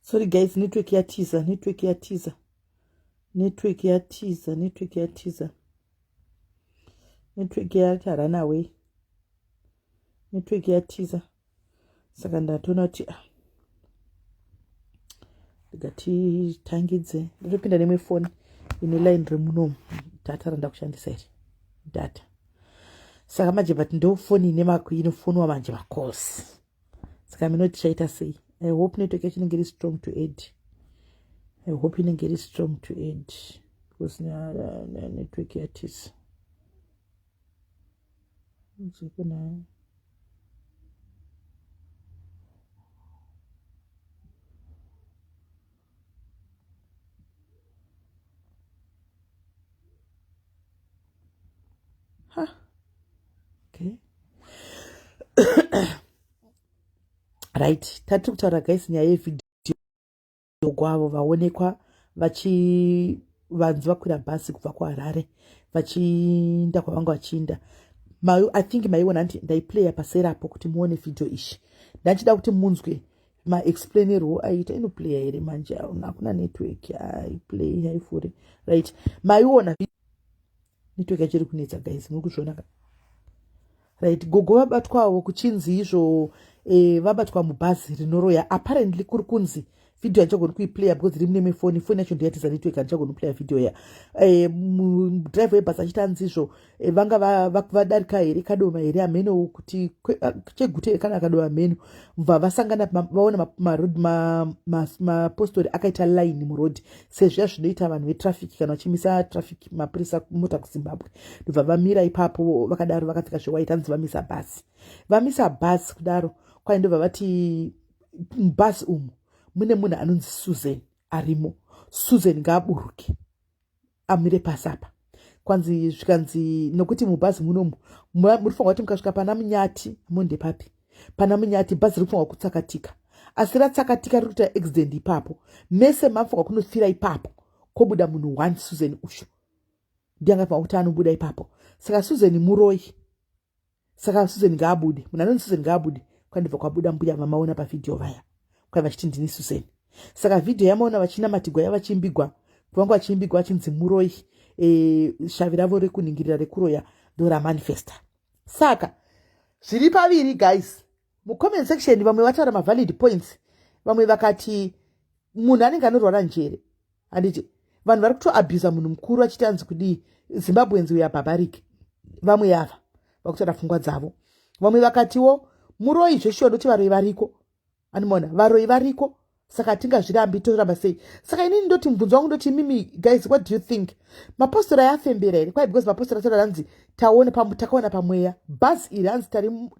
Sorry guys, network yatiza, network yatiza, network yatiza, network yatiza, network yati run away, network yatiza. Saka ndatoona kuti ah, ndikatitangidze ndotopinda nemwe foni ine line remunomu data randakushandisa iri data. Saka manje but ndo foni ine inofonwa manje macalls. Saka mino tichaita sei? I hope network yacho inenge iri strong to add. I hope inenge iri strong to add because network yatisa kuna. Ha. Okay. Right, tati kutaura guys nyaya yevhidhiyo gwavo vaonekwa vachi vanzi vakwira bhasi kubva kuHarare vachiinda kwavanga vachiinda. I think maiona hanti ndaiplaya paserapo kuti muone vhidhiyo ishi. Ndanchida kuti munzwe maexplainerwo aita. Inoplaya here manje? Hakuna network, aiplay haifuri. Right, maiona network yacho iri kunetsa guys, muri kuzviona ka? Right, gogo vabatwawo kuchinzi izvo vabatwa mubhazi rinoroya. Apparently kuri kunzi vhidhiyo handichagoni kuiplaya because iri mune mefoni, foni yacho ndoyatiza network, handichagoni kuplaya vhidhiyo ya driver webhasi achiti anzi izvo vanga vadarika here Kadoma here, hameno kuti Chegute here kana Kadoma, hameno. Bva vasangana vaona mapostori akaita line muroad sezviya zvinoita vanhu vetraffic kana vachimisa traffic, mapurisa mota kuZimbabwe. Ndobva vamira ipapo vakadaro vakapfeka zvewhite. Hanzi vamisa bhasi, vamisa bhasi kudaro kwai ndobva vati mubhasi umu mune munhu anonzi Susan arimo, Susan ngaaburuke amire pasi apa. Kwanzi zvikanzi nokuti mubhazi munomu muri kufanira kuti mukasvika pana Munyati, monde papi pana Munyati, bhazi riri kufanira kutsakatika, asi ratsakatika riri kuita accident ipapo, mese mafanira kunofira ipapo. Kobuda munhu one, Susan ushu ndiye angafanira kuti anobuda ipapo. Saka Susan muroyi, saka Susan ngaabude, munhu anonzi Susan ngaabude. Kwandibva kwabuda mbuya vamaona pavhidhiyo vaya, kwai vachiti ndini Susan. Saka vhidhiyo yamaona vachinamatigwa yavachiimbigwa, kuvanga vachiimbigwa vachinzi muroyi, shavi ravo rekuningirira rekuroya ndoramanifesta. Saka zviri paviri guys, mucomment section vamwe vataura mavalid points, vamwe vakati munhu anenge anorwara njere. Handiti vanhu vari kutoabusa munhu mukuru achiti anzi kudii, Zimbabweans we are barbaric. Vamwe yava vakutaura pfungwa dzavo, vamwe vakatiwo muroyi zveshuwa, ndokuti varoyi variko, animona varoyi variko, saka hatingazvirambi, toramba sei? Saka inini ndoti mubvunzo wangu ndoti mimi guys, what do you think? Mapostori ayafembera here? Kwai because mapostori ataura hanzi taona takaona pamweya bhazi iri, hanzi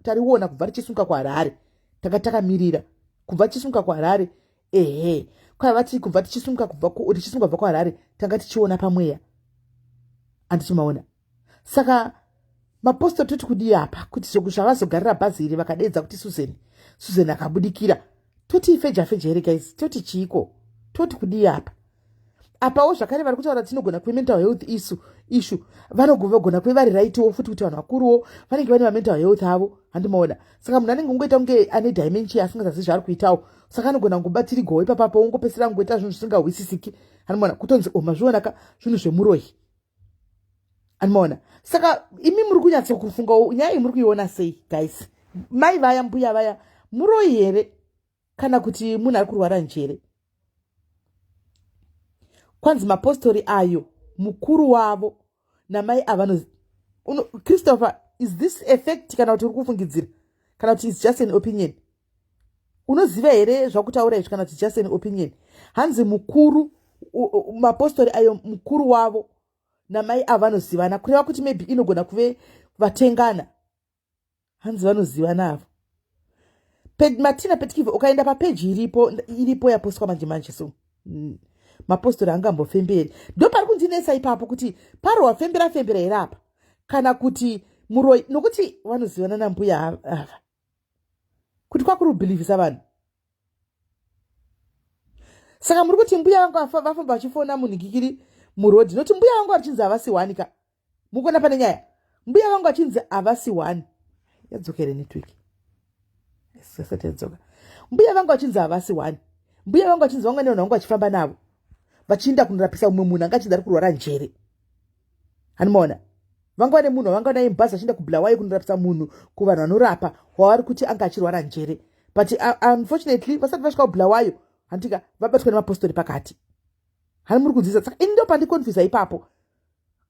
tariona kubva richisunga kuHarare, tanga takamirira kubva tichisunga kuHarare. Ehe, kwai vati kubva tichisunga kubva richisunga kubva kuHarare tanga tichiona pamweya, handiti maona? Saka mapostori toti kudii apa? Kuti zvavazogarira bhazi iri vakadeedza kuti Susan, Susan akabudikira, toti ifeja feja here guys? Toti chiiko? Toti kudii apa? Apawo zvakare vari kutaura tinogona kuve mental health issue, vanogona kuve vari rightwo futi kuti vanhu vakuruwo vanenge vane mamental health avo, handimaona? Saka munhu anenge ungoita kunge ane dementia asingazazi zvaari kuitawo, saka anogona kungobatirigwawo ipapapo, ungopesera kungoita zvinhu zvisingahwisisiki, handimaona? Kutonzi o mazvionaka zvinhu zvemuroyi, handimaona? Saka imi muri kunyatsokufungawo nyaya iyi muri kuiona sei guys? Mai vaya, mbuya vaya, muroyi here kana kuti munhu ari kurwara njere? Kwanzi mapostori ayo mukuru wavo namai avano. Christopher, is this a fact kana kuti uri kufungidzira kana kuti is just an opinion? Unoziva here zvakutaura izvi kana kuti just an opinion? Hanzi mukuru, mapostori ayo mukuru wavo namai ava vanozivana, kureva kuti maybe inogona kuve vatengana. Hanzi vanozivana avo. Matina Petkivho, ukaenda papeji iripo, iripo yapostwa manje manje. So mapostori angambofemberi, ndo pari kundinetsa ipapo kuti pari wafembera fembera here apa kana kuti muroi, nokuti vanozivana nambuya ava, kuti kwakuri kubhilivhisa vanhu. Saka muri kuti mbuya vangu vafamba vachifona munhikikiri murodhi, nokuti mbuya vangu vachinzi havasi one ka? Mukuona pane nyaya, mbuya vangu vachinzi havasi one. Yadzokere network, isati yadzoka. Mbuya vangu vachinzi havasi one. Mbuya vangu vachinzi vanga nevanhu vangu vachifamba navo vachiinda kunorapisa umwe munhu anga achinzi ari kurwara njere. Hanimaona vanga vane munhu wavanga naye mubhazi vachienda kubulawayo kunorapisa munhu kuvanhu vanorapa wavari kuti anga achirwara njere, but unfortunately vasati vasvika kubulawayo, handitika, vabatwa nemapostori pakati. Hani muri kunzwisa? Saka ini ndo pandiconfusa ipapo.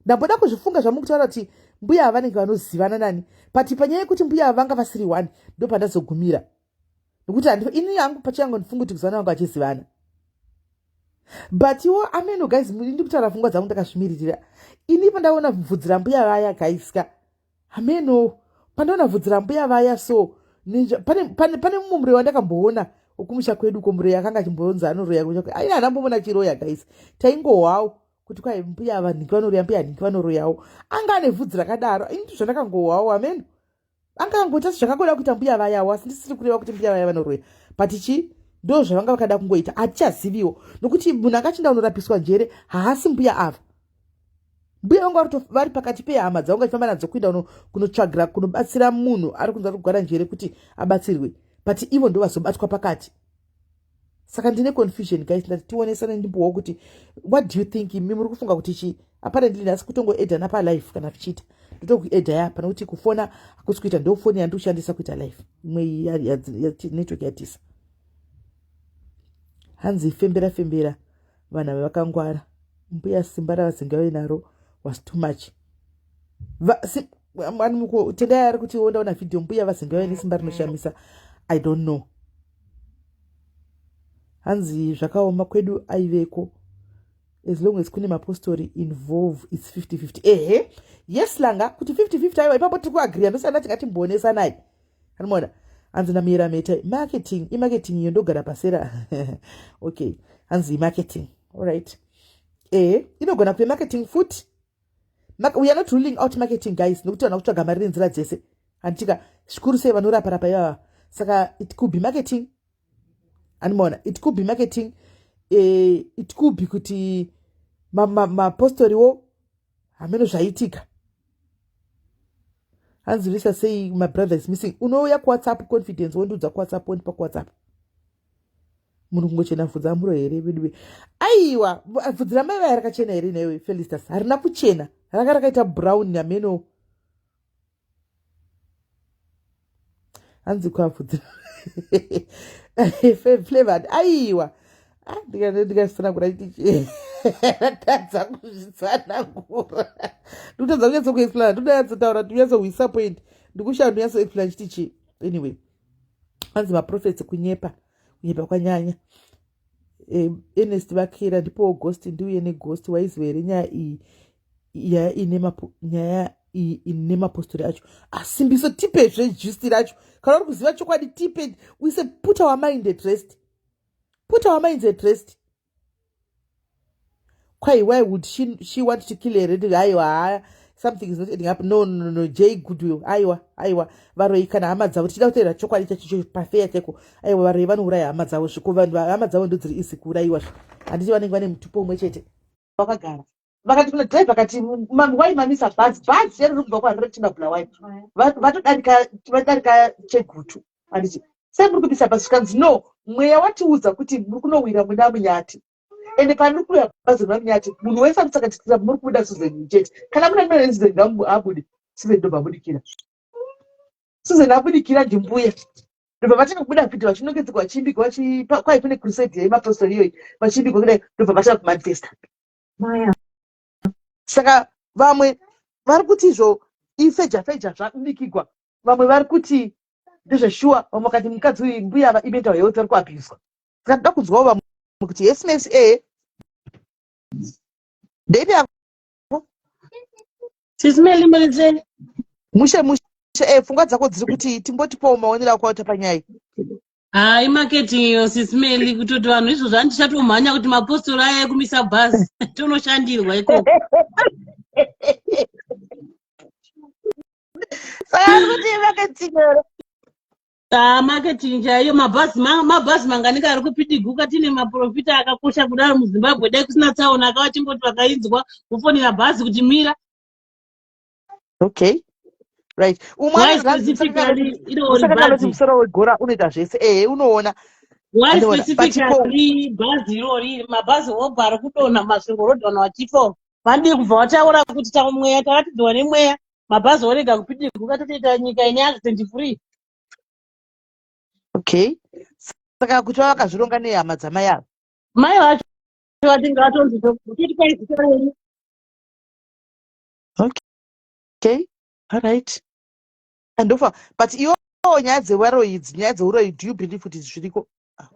Ndamboda kuzvifunga zvamukutaura kuti mbuya ava vanenge vanozivana nani, but panyaya yekuti mbuya ava vanga vasiri one, ndo pandazogumira, nokuti ini yangu pachangu ndifunga kuti kuzivana vanga vachizivana, but iwo ameno. Guys, ndi kutaura pfungwa dzangu ndakazvimiririra. Ini pandaona bvudzi rambuya vaya, guys ka, ameno, pandaona bvudzi rambuya vaya, so pane, pane, pane mumwe muroyi wandakamboona wekumusha kwedu ko, muroyi akanga achimbonzi anoroya kumusha kwedu. Aina handamboona achiroya, guys. Taingohwawo kuti kwai mbuya vanhingi vanoroya, mbuya nhingi vanoroyawo. Anga ane vhudzi rakadaro. Ini ndizvandakangohwawo, ameno. Anga angoita sezvakangoda kuita mbuya vayawo, asi ndisiri kureva kuti mbuya vaya vanoroya, but chi ndo zvavanga vakada kungoita. Hatichaziviwo, nokuti munhu akachinda unorapiswa njere haasi mbuya ava. Mbuya vanga vari pakati pehama dzavo vachifamba nadzo kuenda kunotsvagira, kunobatsira munhu ari kunzi ari kugwara njere kuti abatsirwe, but ivo ndo vazobatwa pakati. Saka ndine confusion, guys. Ndati tionesane, ndimbowo kuti what do you think? Imi muri kufunga kuti chi? Apparently nhasi kutongoedha napalive kana vichiita, ndotokuedha ya pane kuti kufona hakusi kuita. Ndo foni yandiri kushandisa kuita live, imwe network yatisa. Hanzi fembera fembera, vanhu ava vakangwara. Mbuya simba ravazingave naro was too much. Tendai ari kuti ndaona vhidhiyo, mbuya vazingave nesimba rinoshamisa. I don't know. Hanzi zvakaoma, kwedu aiveko. As long as kune mapostori involve, it's 50-50. Ehe, yes, langa kuti 50-50. Aiwa, ipapo tiri kuagriya. Ndosana tingatimbonesanai. Anomaona hanzi namuyera meta marketing, imarketing iyo. Ndogara pasera. Okay, hanzi imarketing. Alright, ehe, inogona kuve marketing futi. We are not ruling out marketing, guys, nokuti vana kutsvaga mari nenzira dzese, handitika? Zvikuru sei vanorapa rapa ivava. Saka it could be marketing. Animaona, it could be marketing. It could be kuti mapostoriwo hameno zvaitika. Hanzi sei my brother is missing. Unouya kuWhatsApp, Confidence, wondiudza kuWhatsApp, wondipa kuWhatsApp. Munhu kungochena bvudzi amuro here veduve? Aiwa, bvudzi ramai vaya rakachena here naiwe, Felistas? Harina kuchena, ranga rakaita brown, hameno. Hanzi kwabvudzi flavored. Aiwa, ah, ndikazvitsanangura chiti tadza kuzvitsanangura, ndikutadza kunyatso kuexplaina. Ndinonyatsotaura, ndinonyatsohwisa point, ndikushaya ndonyatsoexplaina chiti chii. Anyway, hanzi maprophets kunyepa, kunyepa kwanyanya. Ernest vakira, ndipowo ghost, ndiuye neghost. Waiziva here nyaya iyi? Nyaya iyi ine mapostori acho. Asimbiso, tipezve gist racho. Kana uri kuziva chokwadi, tipe uise. Put our mind at rest, put our minds at rest. Kwai why would she want to kill her? Aiwa, haya, something is not adding up. No, no, no, J Goodwill, aiwa, aiwa, varoi kana hama dzavo, tichida kuteera chokwadi chachicho pafeya cheko. Aiwa, varoi vanouraya hama dzavo zviko. Vanhu hama dzavo ndo dziri easy kuurayiwa, handiti? Vanenge vane mutupo umwe chete. Vakagara vakati kuna driver, kati, "Wai mamisa bhazi?" Bhazi chero riri kubva kuHarare richienda Bulawayo, vatodarika, vadarika Chegutu, handiti? Sei muri kumisa bhazi? Zvikanzi, "No, mweya watiudza kuti muri kunowira muna Munyati, ende pandiri kuuya bhazi rina Munyati, munhu wese anotsakatikira, muri kubuda Susan chete. Kana muna muna Susan abude." Susan ndobva abudikira. Susan abudikira, ndimbuya ndobva vatanga kubuda vhidhio vachinongedzerwa, vachiimbigwa, kwai kune crusade yemapostori iyoyi, vachiimbigwa kudai, ndobva vatanga kumanifesta. Saka vamwe vari kuti izvo ifeja feja, zvabikigwa. Vamwe vari kuti ndezveshuwa. Vamwe vakati mukadzi uyu, mbuya ava, imental health, vari kuabhuswa. Saka toda kunzwawo vamwe kuti yes mes e ndeipi yako. Sis Melly, murisei? Mushe mushe. Pfungwa dzako dziri kuti timbotipawo maonero ako aita panyaya. Hai, marketing iyo, Sis Melly, kutoti vanhu izvozvo handichatomhanya kuti mapostori aya ekumisa bhazi, tonoshandirwa ikoko. Saka ari kuti marketing here? Ah, marketing chaiyo. Mabhazi mabhazi manganika ari kupidiguka? Tine maprofita akakosha kudaro muZimbabwe, dai kusina tsaona akava chingoti vakainzwa kufonera bhazi kuti mira. Okay, right. Umwe musakangano kuti musoro wegora unoita zvese. Ehe, unoona. Why specifically bhazi irori, mabhazi obva ari kudonha masvingo rodhona vachifa vadii kubva vataura kuti mweya taratidzwa nemweya mabhazi orega kupidiguka totoita nyika ine accident free. Okay, saka kuti vavakazvironga nehama dzamai ava. Mai vacho vati ngatonzi toti paizita renyu. Okay, alright, andofa but iwo nyaya dzevaroyi idzi, nyaya dzeuroyi, do you believe kuti zviriko?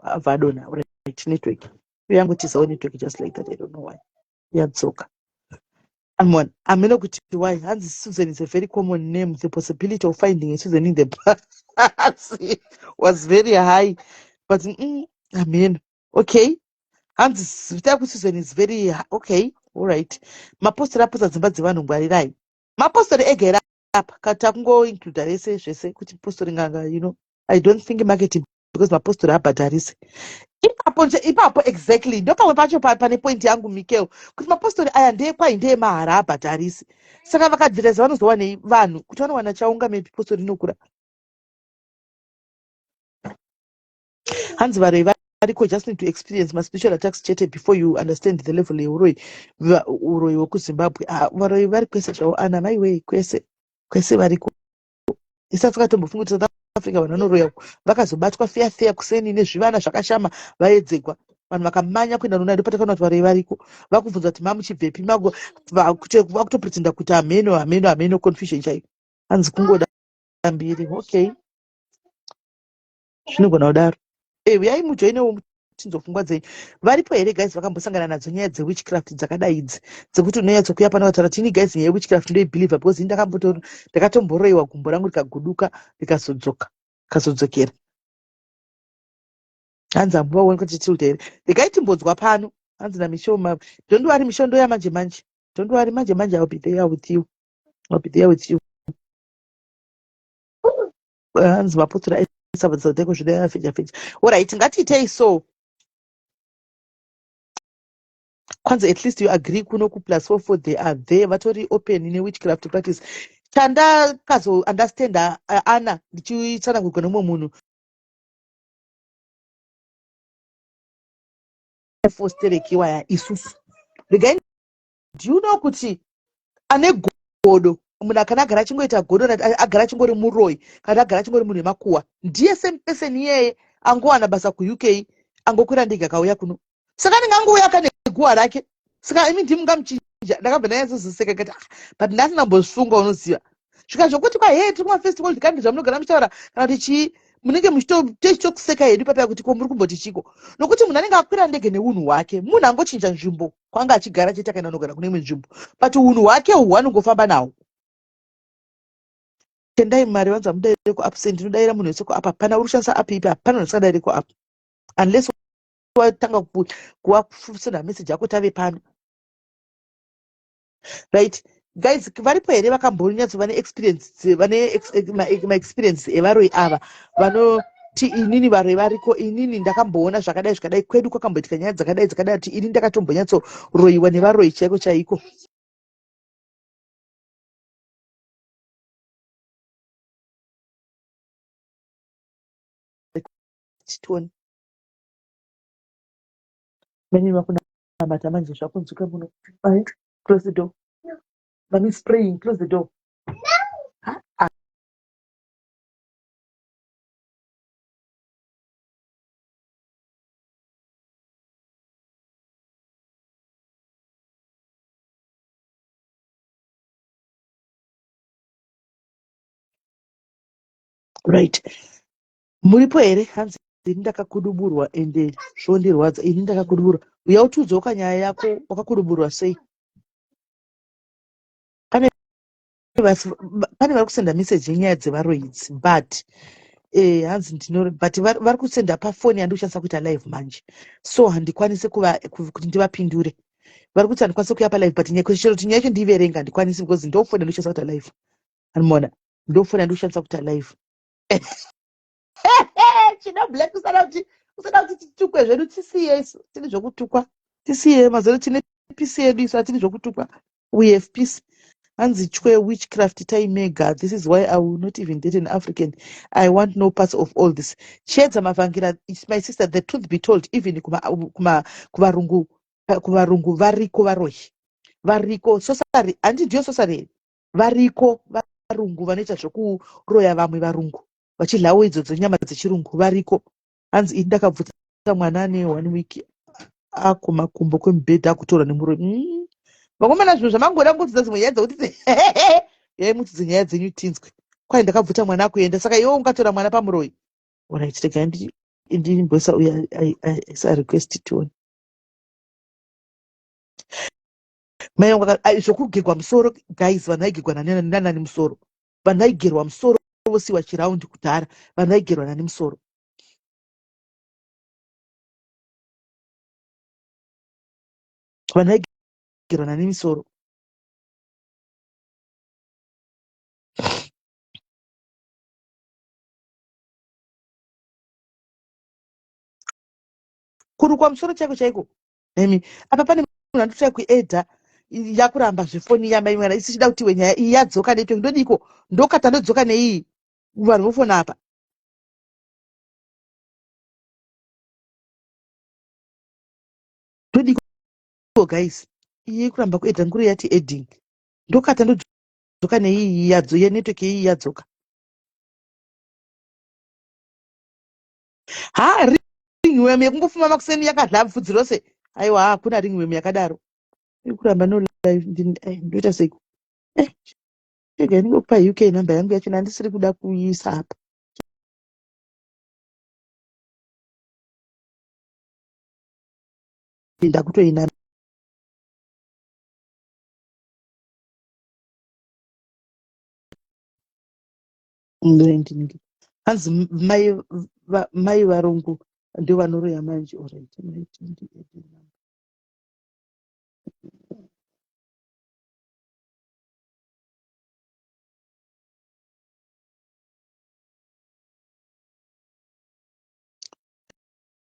Abva adonha. Right, network yangotizawo network just like that. I don't know why yadzoka. Amon amene kuti why. Hanzi Susan is a very common name. The possibility of finding a Susan in the past was very high, but amen. Okay, hanzi zita yekuti Susan is very okay. Alright, mapostori aputsa dzimba dzevanhu, ngwarirai. Mapostori ega here apa kana takungoincluda rese zvese kuti postori nganga? I don't think marketing, because mapostori abhadharise ipapo nje ipapo. Exactly, ndopamwe pacho pane point yangu, Mikel, kuti mapostori aya ndeekwai, ndeemahara, abhadharisi. Saka vakadhiraisa vanozowanei vanhu kuti vanowana chaunga? Maybe postori inokura. Hanzi varoi variko, just need to experience maspiritual attacks chete before you understand the level yeuroyi, uroyi hwekuZimbabwe. Ah, varoyi vari kwese zvavo, ana maiwei, kwese kwese variko. Isati takatombofunga kuti South Africa vanhu vanoroya. Vakazobatwa feya feya kuseni nezvivana zvakashama vaedzegwa, vanhu vakamanya kuenda nona. Ndopatakaona kuti varoi variko. Vakubvunza kuti mamuchibvepi, vakutopretenda kuti hameno, hameno, hameno, confusion chaiyo. Hanzi kungoda mbiri. Okay, zvinogona kudaro. Uyai mujoinewo tinzwa pfungwa dzenyu. Varipo here guys vakambosangana nadzo nyaya dzewitchcraft dzakadai idzi, dzekuti unonyatsokuya pano vataura tini? Guys, nyaya yewitchcraft ndoibhilivha because ini ndakatomboroyiwa gumbo rangu rikaguduka, rikazodzoka, rikazodzokera. Hanzi hambuvaoni kuti tilda here? Regai timbodzwa pano. Hanzi naMisho, don't worry Misho, ndoya manje manje. Don't worry, manje manje I'll be there with you, I'll be there with you. Hanzi mapostori aisabvadza zvida feja feja. Alright, ngatiitei so. Kwanzi at least you agree kuno ku+44 they are there, vatori open newitchcraft practice. Chandakazounderstanda, ana ndichitsanangurwa nemumwe munhu, fosterekiwa ya isusu. Regai, do you know kuti ane godo, munhu akana agara achingoita godo, agara achingori muroyi kana agara achingori munhu wemakuhwa, ndiye same person iyeye angowana basa kuUK, angokwira ndege akauya kuno. Saka anenge angouya kane guhwa rake. Saka imi ndimungamuchinja? Ndakabva ndanyatsozosekeka kati, ah, but ndasina kumbosunga. Unoziva svika zvokuti kwa he tiri kumafirst world country, zvamunogara muchitaura kana kuti chii, munenge muchitokuseka hedu papaya kuti ko muri kumboti chiko, nokuti munhu anenge akwira ndege neunhu hwake. Munhu angochinja nzvimbo kwanga achigara chete, akaenda unogara kune imwe nzvimbo, but unhu hwake uhwu anongofamba nahwo. Tendai mari vanzi hamudaire kuapp sei? Ndinodaira munhu wese kuapp. Hapana uri kushandisa app ipi, hapana munhu asingadaire kuapp unless watanga kuwasenda message yako tave pano. Right guys, varipo here vakambonyatso vane experience, vane maexperience evaroi ava, vanoti inini varoi variko, inini ndakamboona zvakadai zvakadai, kwedu kwakamboitika nyaya dzakadai dzakadai, kuti ini ndakatombonyatsoroyiwa nevaroi chaiko chaiko? Tione many vakunamata manje, zvakunzwika muno. Close the door. Mami is praying. Close the door. Ha? Right, muripo here? Hanzi ini ndakakuduburwa ende zvondirwadza. Ini ndakakuduburwa. Uya utiudzoka nyaya yako, wakakuduburwa sei? Pane vari kusenda meseji yenyaya dzevaroyi idzi, but hanzi ndino, but vari kusenda pafoni yandiri kushandisa kuita live manje, so handikwanisi kuti ndivapindure. Vari kuti handikwanisi kuuya palive, but chero kuti nyaya yacho ndiiverenga handikwanisi because ndo foni yandiri kushandisa kuita live. Anomuona, ndo foni yandiri kushandisa kuita live. Chino Black, usada kuti titukwe zvedu, tisiye. Isu tiri zvokutukwa, tisiye mazoro. Tine peace yedu isu, hatiri zvokutukwa. We have peace. Hanzi chwe witchcraft itai mega. This is why I will not even date an African. I want no parts of all this. Chiedza Mavangira, it's my sister, the truth be told, even kuma, kuma, kuvarungu, kuvarungu variko varoyi. Variko, sorcery, handi ndiyo sorcery. Variko varungu vanoita zvekuroya vamwe varungu. Vachidlawo idzodzo nyama dzechirungu variko. Hanzi ini ndakabvuta mwana ane one week akumakumbo kwemubhedha akutorwa nemuroyi. Vakomana zvinhu zvamangoda kungotidza dzimwe nyaya dzekuti yai mutidze nyaya dzenyu tinzwe. Kwai ndakabvuta mwana akuenda saka iwe ungatora mwana pamuroyi. Alright, regai ndimboisa uya aisa request tione. Mai vangu zvokugegwa musoro guys, vanhu vaigegwa nanani musoro. Vanhu vaigerwa musoro vosiwa chiraundi kudhara. Vanhu vaigerwa nani musoro. Vanhu vaigerwa nani misoro. Kurukwa musoro chaiko chaiko. Emi apa pane munhu anototya kuedha yakuramba zvefoni yamai mwana isichida kuti iwe nyaya iyi yadzoka network ndodiko ndokata ndodzoka neiyi vanhu vofona apa. Ndodiko guys iye kuramba kuedha nguru yati adding ndokata ndodzoka neiyi yadzo yenetwork iyi yadzoka. Ha ringworm yekungofuma makuseni yakadla bvudzi rose. Aiwa hakuna ringworm yakadaro. Ikuramba no live ndoita seiko? Rega ndingokupa UK number yangu yacho handisiri kuda kuiisa apa. Ndakutoina hanzi mai varungu ndio vanoroya manje. Alright,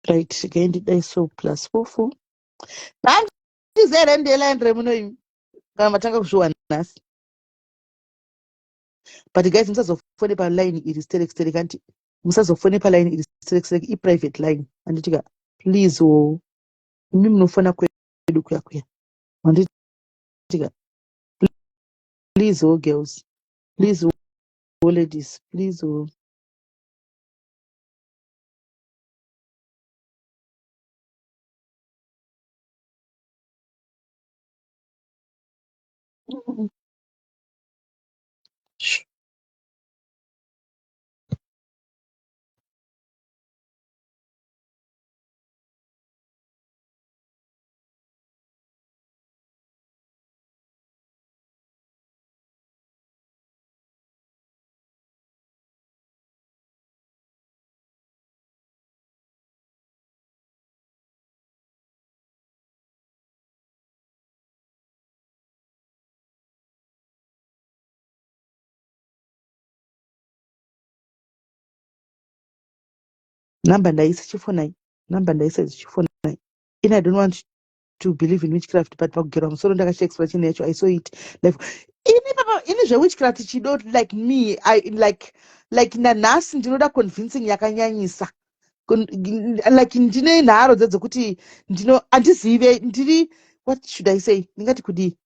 right, regai ndidai so plus 44. Handizere ndiye line remuno imi kana matanga kuzviwa nhasi. But guys, musazofone paline iri sterek sterek, anti musazofone paline iri sterek sterek, i-private line handiti ka? Please wo imi munofona kwedu kuya kuya handiti ka? Please wo girls, please wo ladies, please wo. Number ndaisa chifonai, number ndaisa chifonai. In I don't want to believe in witchcraft, but pakugerwa musoro ndakashare explanation yacho. I saw it live. Ini papa ini zvewitchcraft chido like me I like nanhasi ndinoda convincing yakanyanyisa. Like ndine nharo dzedzekuti ndino handizive ndiri what should I say, ndingati kudii,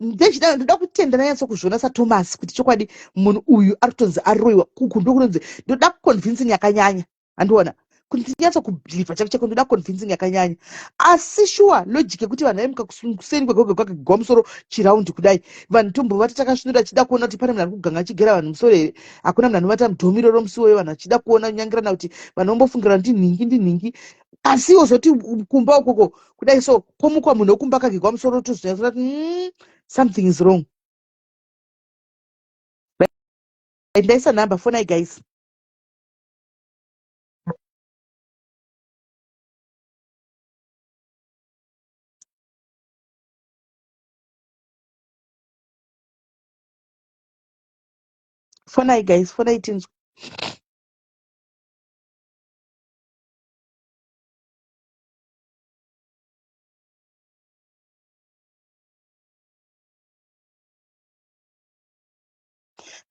ndechida ndoda kutenda nanyatso kuzviona saThomas kuti chokwadi munhu uyu ari kutonzi aroiwa kuku ndokunonzi ndoda convincing yakanyanya. Handiona kuti ndinyatso kubhilivha chako chako, ndoda convincing yakanyanya. Asi sure logic yekuti vanhu vaimuka kuseni kwegogo kwakagwa musoro chiraundi kudai, vanhu tombovata takasvinura achida kuona kuti pane munhu ari kuganga achigera vanhu musoro here. Hakuna munhu anovata mudhomi iroro musi iwoyo, vanhu vachida kuona nyangirana kuti vanhu vombofungira ndinhingi ndinhingi. Asi wozoti kumba ukoko kudai so kwomukwa munhu wekumba akagegwa musoro tozonyatsoona kuti something is wrong. Ndaisa number, fonai guys. Fonai guys, fonai tinzwe.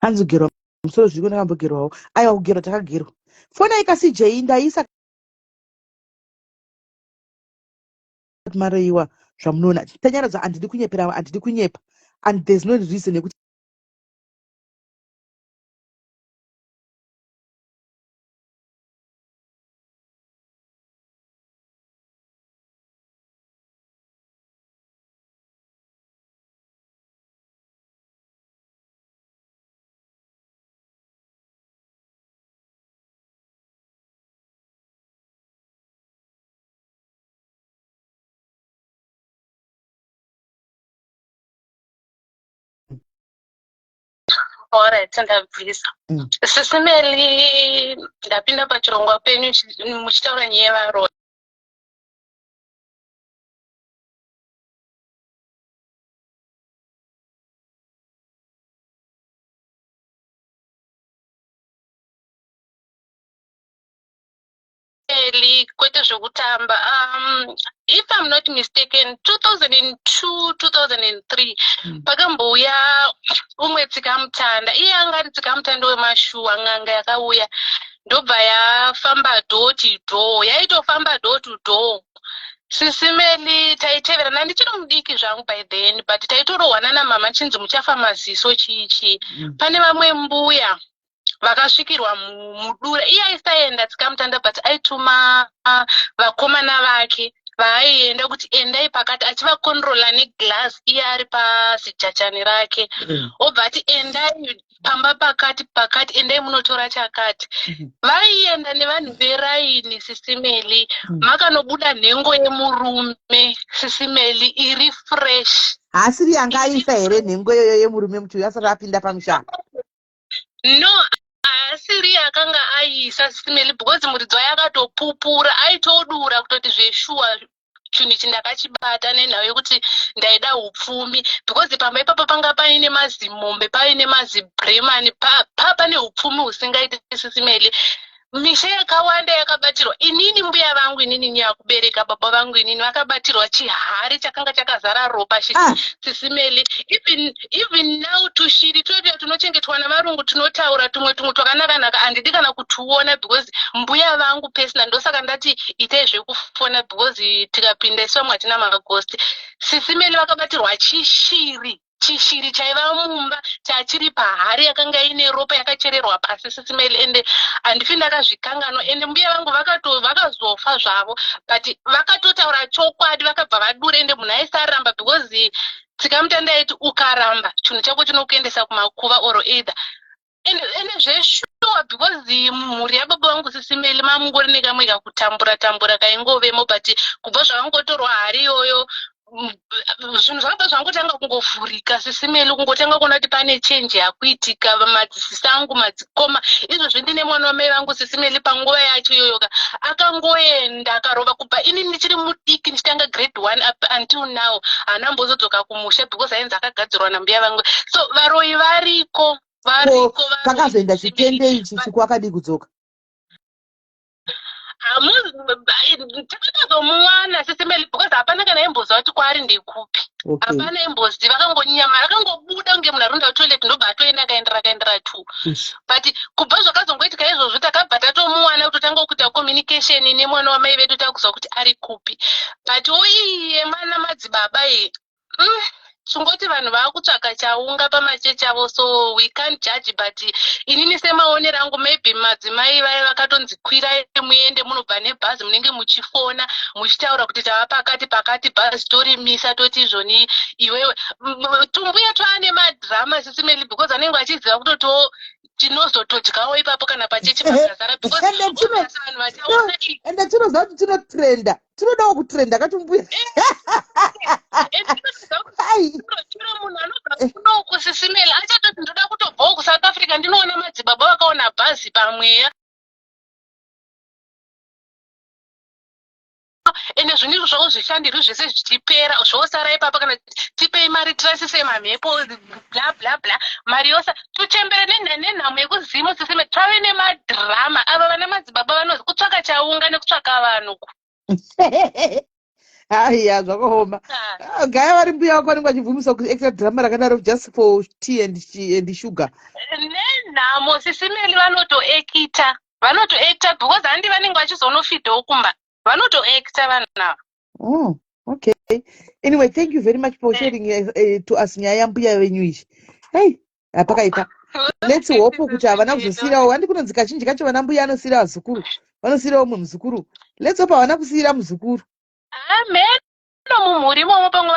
Hanzi kugerwa musoro zviriko ndakambogerwawo. Aiwa kugerwa takagerwa. Foni aika CJ ndaisa mareiwa zvamunoona. Tanyaradzwa handidi kunyepera handidi kunyepa and there's no reason yekuti Alright, ndabvisa. Sisi Meli, ndapinda pachirongwa penyu muchitaura nyaya yevaroyi. Eli kwete zvekutamba if I'm not mistaken 2002 2003 pakambouya umwe tsikamutanda iye anga ari tsikamutanda wemashuwa n'anga yakauya ndobva yafamba door to door yaitofamba door to door Sisi Melly taiteverana ndichiri mudiki zvangu by then but taitorohwa nana mama chinzi muchafa maziso chii chii pane vamwe mbuya vakasvikirwa mudura iye aisaenda tsikamutanda but aituma vakomana vake vaaienda kuti endai pakati achivakonrola neglass iye ari pazijachani rake obva ati endai pamba pakati pakati endai munotora chakati vaienda nevanhu veraini sisimeli makanobuda nhengo yemurume sisimeli iri fresh. Haasiri anga aisa here nhengo iyoyo yemurume muti uyu asati apinda pamusha? No, haasiri akanga aisa sisimeli because muridzi waye akatopupura aitodura kutoti zveshuwa chinhu ichi ndakachibata nenhau yekuti ndaida upfumi because pamba ipapo panga paine mazimombe paine mazibremani pa, pa pane upfumi husingaiti sisimeli misha yakawanda yakabatirwa inini mbuya vangu inini nyakubereka baba vangu inini vakabatirwa chihari chakanga chakazara ropa sisimeli even, even now tushiri twedu tunochengetwa navarungu tunotaura tumwe tumwe twakanakanaka handidi kana kutuona because mbuya vangu pesina ndosaka ndati itai zvekufona because tikapinda isu vamwe hatina magosti sisi meli vakabatirwa chishiri chishiri chaiva mumba chachiri pahari yakanga ine ropa yakachererwa pasi sisi meli ende handifi ndakazvikanganwa ende mbuya vangu vakazofa zvavo but vakatotaura chokwadi vakabva vadura ende munhu aisaramba because tsikamutanda aiti ukaramba chinhu chako chinokuendesa kumakuva or either ende zveshuwa because mhuri yababa vangu sisimeli mamungori nekamwe kakutambura tambura kaingovemo but kubva zvavangotorwa hari iyoyo zvinhu zvakabva zvangotanga kungovhurika sisimeli kungotanga kuona kuti pane change yakuitika madzisisi angu madzikoma izvozvi ndine mwana wamai vangu sisimeli panguva yacho iyoyoka akangoenda akarova kubva ini ndichiri mudiki ndichitanga grade 1 up until now haana mbozodzoka kumusha because ainzi akagadzirwa nambuya vangu so varoyi variko variko pakazoenda chitende ichi chiku akadii kudzoka takatozomuwana sisimeli because hapana kana aimboziva kuti kwaari ndekupi hapana aimboziva akangonyama akangobuda kunge munhu arikuenda kutoilet ndobva atoenda akaendera akaendera two but kubva zvakazongoitika izvozvo takabva tatomuwana kutotanga kuita communication nemwana wamai vedu takuziva kuti ari kupi but oiye mana madzibaba iye Chingoti vanhu vakutsvaka chaunga pamachechi avo so we can't judge but inini semaonero angu maybe madzimai vaya vakatonzi kwirai muende munobva nebhazi munenge muchifona muchitaura kuti tava pakati pakati bhazi torimisa toti izvoni iwewe tumbuya twaane madrama sisimeli because anenge achiziva kutotiwo tinozotodyawo ipapo kana pachechi pakazara because vanhu vachaona ende tinoziva kuti tinotrenda tinodawo kutrenda katumbuya chiro munhu anobva kuno kusisimela achatoti ndoda kutobvawo kusouth africa ndinoona madzibaba vakaona bhazi pamweya ende zvinhu izvo zvavo zvishandirwi zvese zvichipera zvosara ipapa kana tipei mari tirasise mamhepo bla bla bla mari yosa tuchembere nenhamo yekuzimu sisime twave nemadrama ava vana madzibaba vanozi kutsvaka chaunga nekutsvaka vanhu ku Haiya, zvakaoma. Ah. Ah, gaya vari mbuya vako vanenge vachibvumisa kuacta drama rakadaro just for tea and sugar. Nenhamo, Sisi Meli, vanotoacta, vanotoacta because handi vanenge vachizonofidhawo kumba, vanotoacta vanhu ava. Oh, okay. Anyway, thank you very much for sharing to us nyaya yambuya venyu izvi. Hey, hapakaipa. Let's hope kuti havana kuzosiyirawo. Handi kunonzi kazhinji kacho vana mbuya anosiyira vazukuru, vanosiyirawo umwe muzukuru. Let's hope havana kusiyira muzukuru. Ameno mumhuri imomo pamwe.